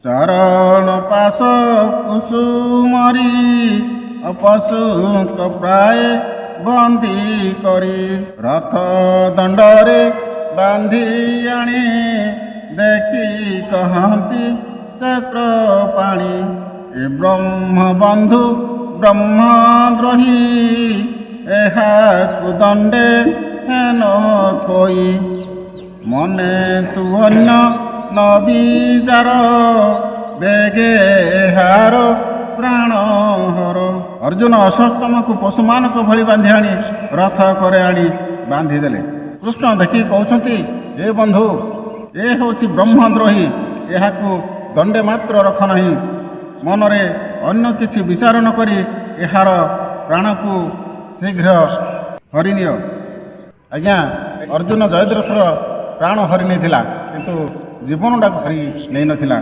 ଚରଣ ପାଶ କୁସୁମରି, ପଶୁଙ୍କ ପ୍ରାୟ ବନ୍ଦୀ କରି, ରଥ ଦଣ୍ଡରେ ବାନ୍ଧି ଆଣି, ଦେଖି କହନ୍ତି ଚକ୍ରପାଣି, ଏ ବ୍ରହ୍ମ ବନ୍ଧୁ ବ୍ରହ୍ମଦ୍ରୋହୀ, ଏହାକୁ ଦଣ୍ଡେ ହେନ ଥୋଇ। ମନେ ତୁ ଅନ୍ୟ ନ ବିଚାର, ବେଗେ ଏହାର ପ୍ରାଣ ହର। ଅର୍ଜୁନ ଅଶ୍ୱତ୍ଥାମାକୁ ପଶୁମାନଙ୍କ ଭଳି ବାନ୍ଧି ଆଣି ରଥ କରେ ଆଣି ବାନ୍ଧିଦେଲେ। କୃଷ୍ଣ ଦେଖିକି କହୁଛନ୍ତି, ଏ ବନ୍ଧୁ, ଏ ହେଉଛି ବ୍ରହ୍ମଦ୍ରୋହୀ, ଏହାକୁ ଦଣ୍ଡେ ମାତ୍ର ରଖ ନାହିଁ। ମନରେ ଅନ୍ୟ କିଛି ବିଚାର ନ କରି ଏହାର ପ୍ରାଣକୁ ଶୀଘ୍ର ହରିନିଅ। ଆଜ୍ଞା, ଅର୍ଜୁନ ଜୟଦ୍ରଥର ପ୍ରାଣ ହରି ନେଇଥିଲା, କିନ୍ତୁ ଜୀବନଟାକୁ ହରି ନେଇନଥିଲା।